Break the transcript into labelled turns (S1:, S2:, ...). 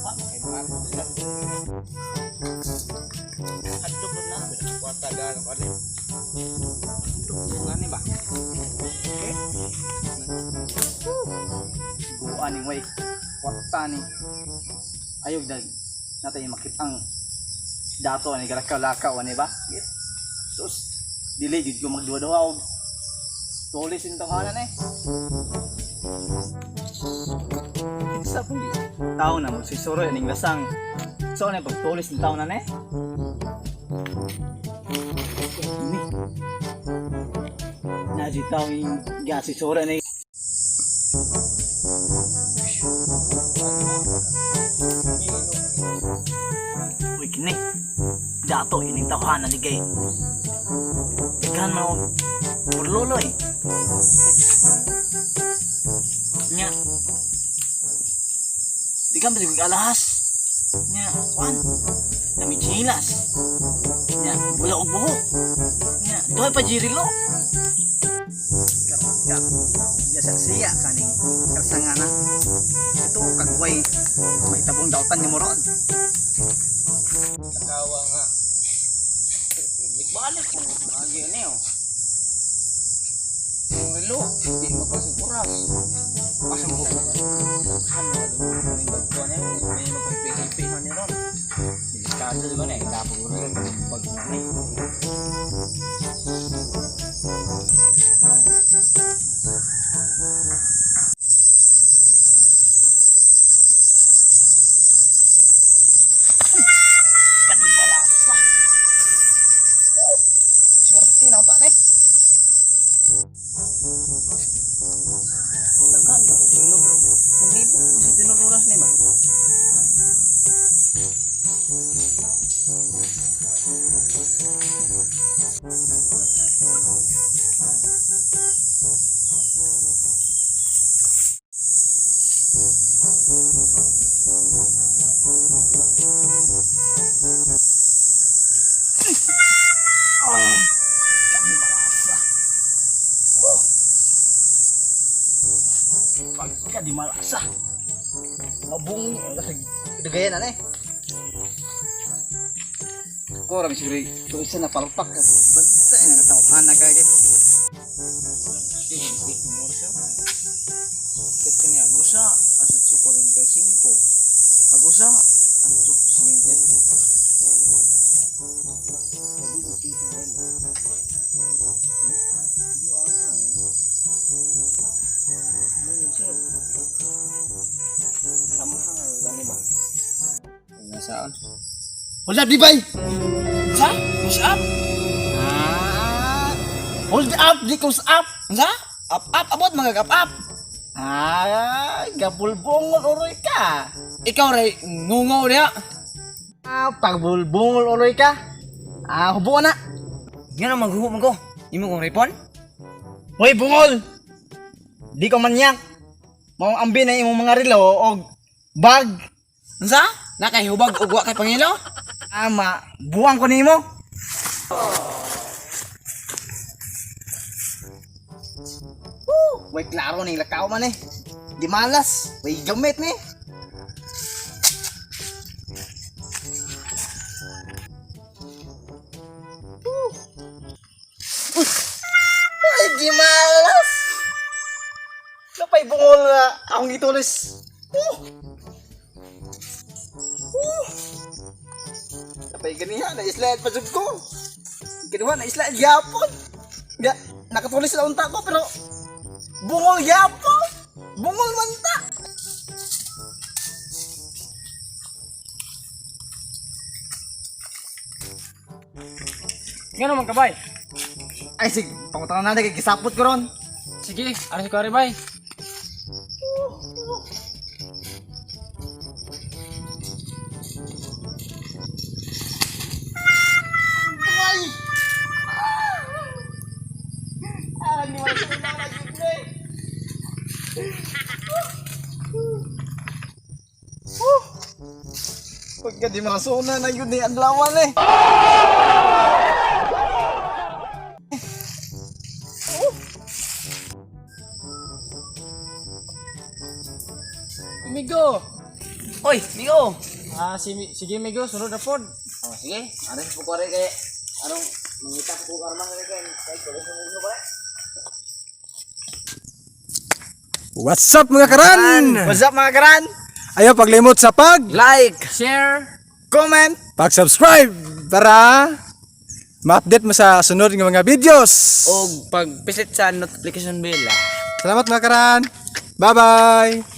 S1: Ah, kay mga sila. Hadlok na na kwarta gano ka rin. Hadlok ni ba? Okay.
S2: Guan ni way. Kwarta ni. Ayog dag natay makitang dato ni galakaw-lakaw ani ba? Sus, dili gid ko magduwa-duwa og tulis yung tawanan eh. Sa pong tao na magsisuro ning lasang. So ano pagtulis ng tao na eh? Ni. Naji tao yung gasisura ni. Uy, kini. Dato, ining tawhana ni gay. Daghan man og burlolo eh. Nya. Daghan ba siguro alahas? Nya, kuan. Nami chilas. Nya, wala og buhok. Nya, duhay pa jirilo. Karon ka. Gasa siya kaning karsangana. Ito kagway mahitabong dautan ni mo ron.
S1: Lakawa nga. Balik mo agi ni oh. Ang relo, di magpasig oras. Asa mo ko? Ano ka doon? Ning dagko niya, may magpahipi man ni ron. Delikado di ba na? Dapat ko rin pag nani.
S2: Kadibalasa. Oh, swerte na unta ni.
S1: Daghan ka ko relo pero maglibot ko sa tinururas ni ba?
S2: Ah, kadibalasa. Oh. Pagkadimalasa. Mabungi ang kasi dagayan na eh. Ko rami siguro tulisan na palpak. Banta eh natawhan na kay.
S1: Hindi mo siya. Ket kani agusa asa 45. Agusa asa 50. Nasaan?
S2: Hold up di bay.
S1: Sa? What's up?
S2: Ah. Hold up di ko up.
S1: Sa? Up up abot mga up up.
S2: Ah, gabulbungol uroy ka.
S1: Ikaw ray ngungaw diha.
S2: Ah, pagbulbungol uroy ka. Ah, hubo na.
S1: Nga na maghubo man ko. Imo kong ripon?
S2: Hoy, bungol! Di ko manyak. Maong ambi na imong mga relo og bag.
S1: Unsa? Nakahubag og wa kay pangilo?
S2: Ama, buwang ko nimo. Woo! Way klaro ning lakaw man eh. Di malas, way gamit ni. Woo! Uy! Ay, di malas. Napay bungol na akong gitulis. Woo! Woo! Napay ganiha, na-slide pa jud ko. Kinuha, na-slide gyapon. Ga, nakatulis na unta ko pero bungol gyapon. Bungol man ta.
S1: Nga naman kabay.
S2: Ay sige, pangutangan na kay gisapot ko ron.
S1: Sige, aras ko ari bay.
S2: Ay! Ah, di man sa na jud eh. Woo! Pagka di masuna na yun eh, adlawan eh.
S3: Migo.
S1: Oy, Migo.
S3: Ah, si, sige Migo, sunod na pod.
S1: Oh, sige. Ano sa pagkuwari kay anong mangita ko arman kay kay kay ko sa mundo ba?
S4: What's up, mga karan?
S2: What's up, mga karan?
S4: Ayaw paglimot sa pag
S1: Like,
S3: Share.
S2: Comment!
S4: pag-subscribe para ma-update mo sa sunod nga mga videos.
S1: Og pagpisit sa notification bell, ah.
S4: Salamat, mga karan. Bye-bye.